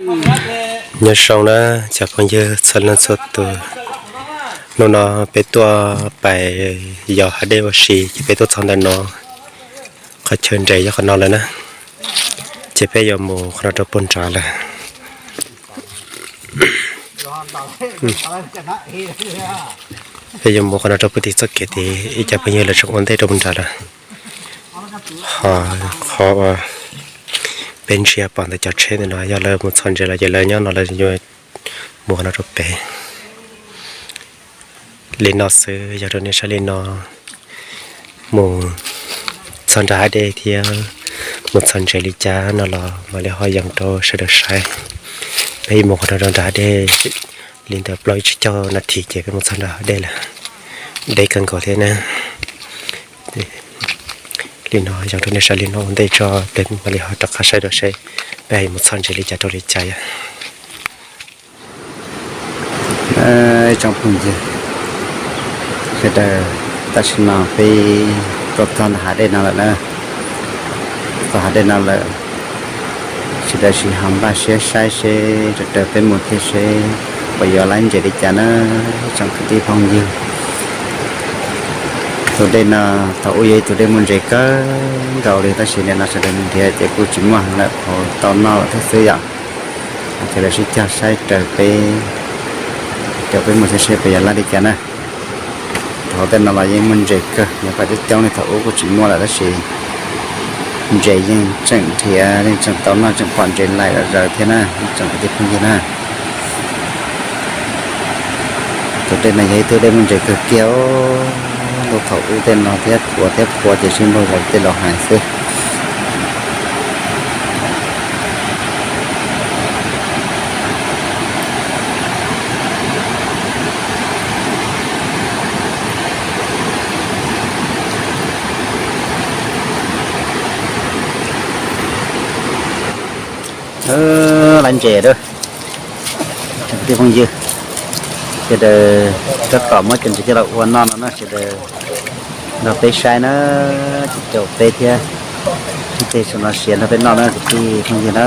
Nyob zoo na cov phooj ywg txhua leej txhua tus, hnub no peb tuaj pais yos hav dej ua si ces peb tuaj txog ntawm no, qhov chaw nres yog qhov no lawm na, ces peb yuav mus qhov no rau puag nrad lawm. Peb yuav mus qhov no rau puag tim txoj kev tid, ib co phooj ywg lawv tseem ua ntej rau puag nrad lawm. Ho qhov peb ntsia pom ntawm cov tsheb ntawm no yog lawv mus txog ntses los ces lawv nyob no lawv yuav mus qhov no rau pem. Li no xwb yog rau nej saib li no, mus txog nram hav dej thiab mus txog ntses li cas no los mam li ho yees rau sawv daws saib. Peb mus qhov no rau nram hav dej li ntawm plaub ib tsib caug nas this ces peb mus txog nram hav dej lawm, deb kawg nkaus thiab na. Li no yees rau nej saib li no ua ntej tso peb mam li ho rov qab saib dua seb peb yuav mus txog ntses li cas rau li cas yom. Ib tsoom phooj ywg sawv daws, tam sim no peb tuaj txog ntawm hav dej no lawm na. Txog hav dej no lawm, sawv daws sim ho npaj siab saib seb raws raws peb mus thiab seb puas yuav laib ntses li cas na, tsoom kwv tij phooj ywg. Tus dej no thaum ub yog ib tug dej muaj ntses kawg nkaus li tab sis nim no sawv daws mus nrhiav ces kuj tsis muaj heev lawm, tau noj lawm thiab xwb yom. Ces lawv sib cog saib raws peb, raws peb mus thiab seb puas yuav laib li cas na. Thaum tej no los yeej muaj ntses kawg, nyob qhov coob coob li thaum ub kuj tsis muaj lawm tab sis ntses yeej tseem nrhiav, yeej tseem tau noj, tseem pom ntses laim zom zaws thiab na, tsoom kwv tij phooj ywg na. Tus dej no yog ib tug dej muaj ntses kawg kiag, ntuj thaum ub tej no thiab puav thiab puav ces sib npaug zom tej los hais xwb. Laib ntses a, tsoom kwv tij phooj ywg, sawv daws tab tom muab cov ntses coj los ua noj no na, sawv daws nrog peb saib na, tsis caum peb thiab, ib teg tsaus no siav nrog peb noj na kwv tij phooj ywg na.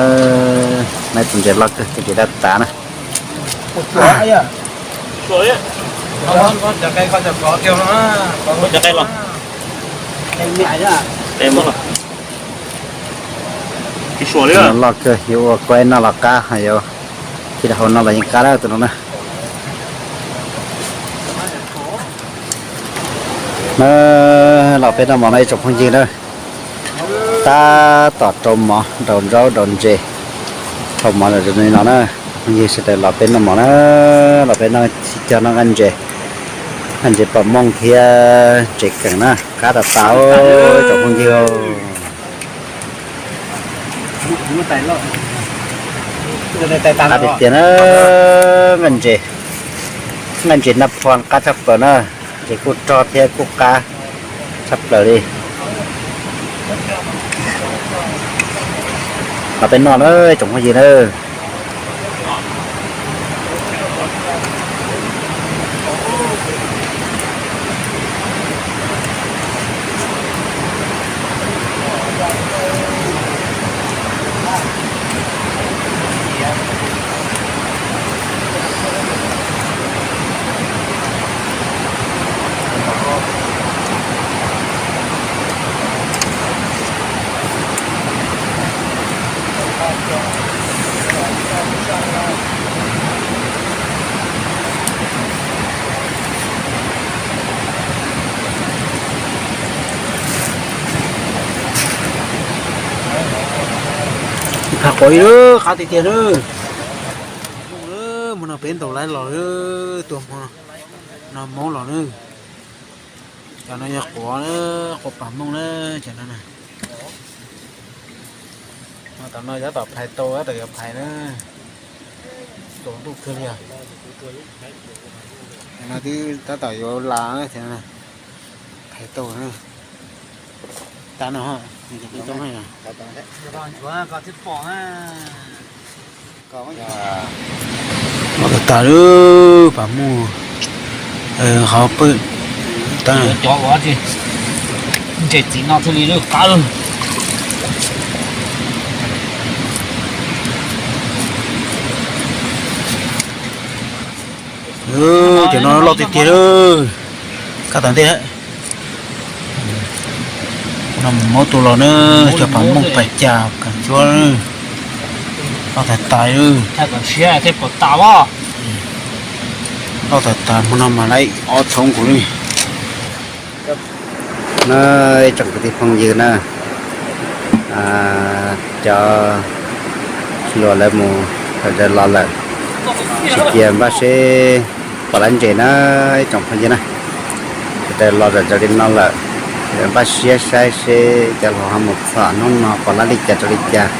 Nab tus ntses loj kawg, tus ntses daj tav na. Loj kawg, yuav ua kuaib noj los qab, yuav khi rau hauv no los yeej qab dab tus no na. Na, los peb noj mov no ib tsoom phooj ywg na. Tab tom rau mov, rau zaub rau ntses, rau mov rau li no na. Phooj ywg sawv daws los peb noj mov na, los peb noj, sib cog noj nqaij ntses, nqaij ntses pom mooj thiab ntses keem na, qab tas tas tsoom phooj ywg. Qab tiag tiag na, nqaij ntses, nqaij ntses nab phon qab tshaj plaws na, ntses kuj rog thiab kuj qab tshaj plaws li. Los peb noj na tsoom phooj ywg na. Phaj quav ib lub qab tiag tiag na. Hmo no peb ntaus laib los, tua hmo no Hmoob los na. Cov no yog quav, quav pam mooj na, cov no na. Tam no tab tom phais tau, tab tom yuav phais na. Tsaus ntuj kawg li os. Cov no twb tab tom yuav las, phais tau na. Tab no, tab no. Mov tas tas lawm, pam muj qhov pw. Cov ua ntses txiv no thiaj li lwj qab lawm. Cov no loj tiag tiag lawm. Kaj tas ntej no mus muab tua los na, cov pam mooj pam cas kam cuab loj tas tas. Loj tas tas, hmo no mas lawv ob txhoov nkaus li. Na, ib tsoom kwv tij phooj ywg na, cov hluas lawv mus sawv daws los lawm, tsis cia npaj seb pom lab ntses na, ib tsoom phooj ywg na. Sawv daws los zom zaws li no lawm, npaj siab saib seb cov hluas ho mus txhom hnub no pom lab li cas rau li cas.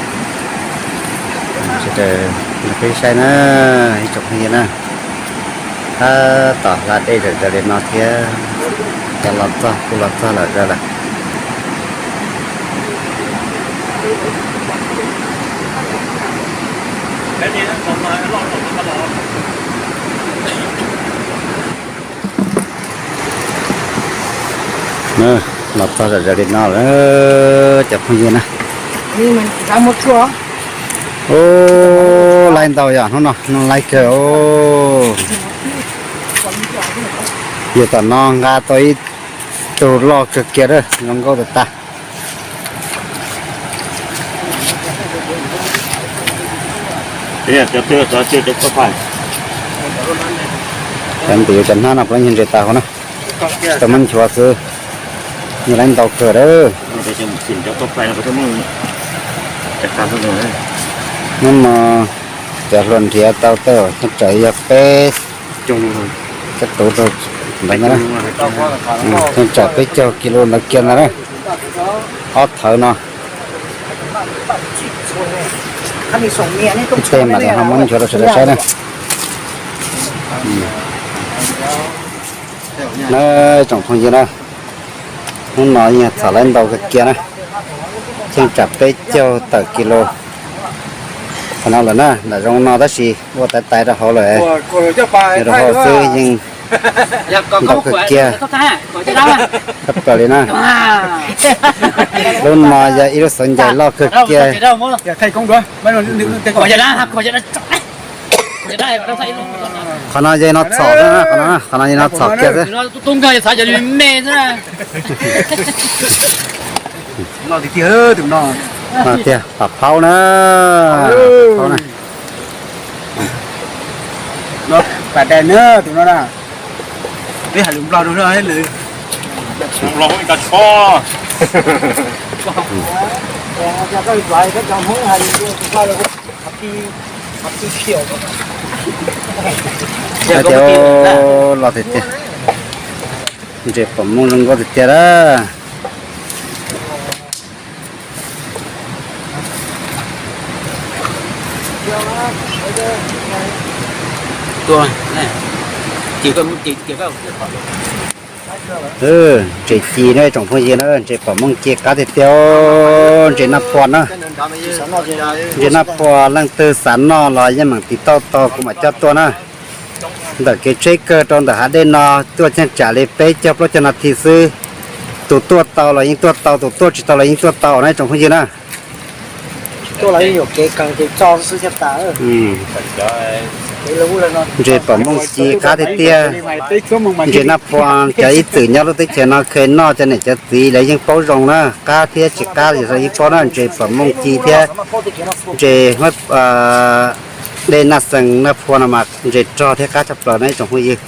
Sawv daws peb saib na, ib tsoom phooj ywg na. Tab tom hla dej zom zaws li no thiab, cov los txog kuj los txog lawm lawm. Los txog zom zaws li no lawm cov phooj ywg na. Ub, laib ntau yom, hnub no laib kawg. Yog tom no nqa tau ib tug loj kawg kiag, zoo nkauj tas tas. Cov ntawm yuav cov hnab no puav leej yog ntses tas hauv na, tau muab nchuav xwb, yog laib ntau kawg lawm. Hnub no cov hluas nrhiav tau tej zaum tsawg yog peb, cov tus ntawd na, tsawg peb caug kis lus ntawd kiag ntag na, ob thawv no. Ib teg mam li ho muab nchuav rau sawv daws saib na. Na, tsoom phooj ywg na, hnub no yeej txhom laib ntau kawg kiag na, cheej tsam peb caug tawm kis lus qhov no lawm na. Nram zoov no tab sis ua tais tais rau hauv lawm, rau hauv xwb yeej ntau kawg kiag tshaj plaws li na. Lub no yog ib lub xauv ncaim loj kawg kiag. Qhov no yog no txhom, qhov no yog no txhom kiag xwb. Tiag, pam phaub na. Pam dais na tus no na. Peb hais lus Nplog rau lwm. Hais tias los tiag tiag, ntses pom mooj zoo nkauj tiag tiag lawm. Ntses ci na tsoom phooj ywg na, ntses pom mooj ci qab tiag tiag. Ntses naj phua na, ntses naj phua leej twg xav noj los yeej meem tiv tauj tau kuv mam coj tuaj na. Ntawm kev tsheb kawg rau ntawm hav dej no tuaj cheej tsam li peb caug plaub caug nas this xwb. Tus tuaj tau los yeej tuaj tau, tus tuaj tsis tau los yeej tuaj tau na tsoom phooj ywg na. Ntses pom mooj ci qab tiag tiag. Ntses naj phua cov ib txwm nyob lub teb chaws no kheev noj, cov niam cov txiv lawv yeej paub zoo na, qab thiab tsis qab los yeej paub na. Ntses pom mooj ci thiab ntses dej naj xees naj phua no mas ntses rog thiab qab tshaj plaws na ib tsoom phooj ywg.